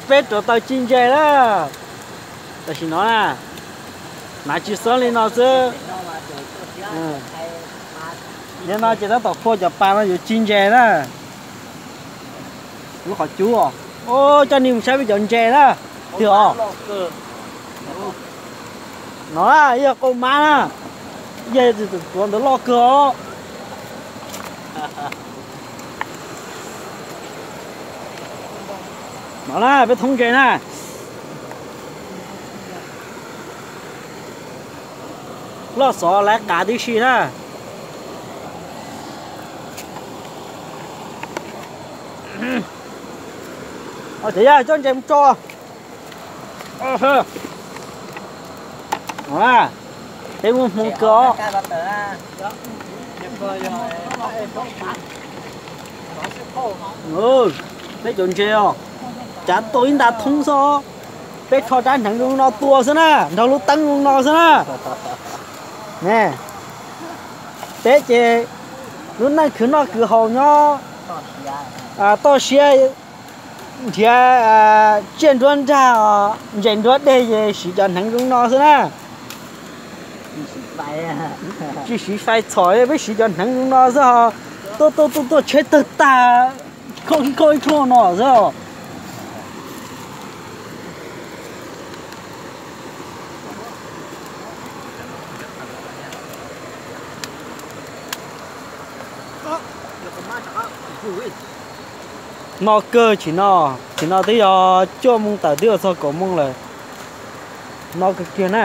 Peb rauv taws ci ntses na. Tam sim no na, hnav tsis xoob li no xwb. Yog no ces tab tom phua cov pas no yuav ci ntses na. Lub qhov cub os. Coj nej mus saib peb cov ntses na. Tiag os. No na, yog qau mab na. Yog tuav ntawd loj kawg os. No na, peb thoob ntses na. Loj xov laiv qav tib si na. Cov yaj coj ntses mus tso. Peb muaj hmoo kawg os. Peb cov ntses os, cav tua ib nta thoob xwb. Peb rho rab hneev zoo no tua xwb na, nrog lub teeb zoo no xwb na. Peb ces lub neej khwv noj khwv haus nyob toj siab, nrhiav tsiaj nruab nrag, ntses nruab dej ces siv cov hneev zoo no xwb na. Tsis siv fais txhom, peb siv cov hneev zoo no xwb ho. Tuaj tuaj tuaj tuaj tsheb tawg tag, khoj ib khoj ib khoj no xwb os. No kawg, chim no, chim no twb yog cuaj moo tawm twb yuav txog kaum moo lawm. No kawg kiag na.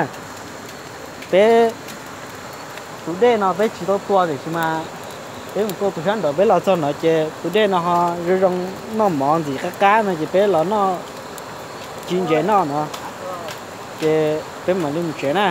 Peb tus dej no peb tsis tau tua tiam sis mas peb mus tua tus sab nraud, peb los txog no ces tus dej no ho zoo zoo noj mov ntxim qab qab no ces peb los noj ci ntses noj no, ces peb mam li mus tsev na.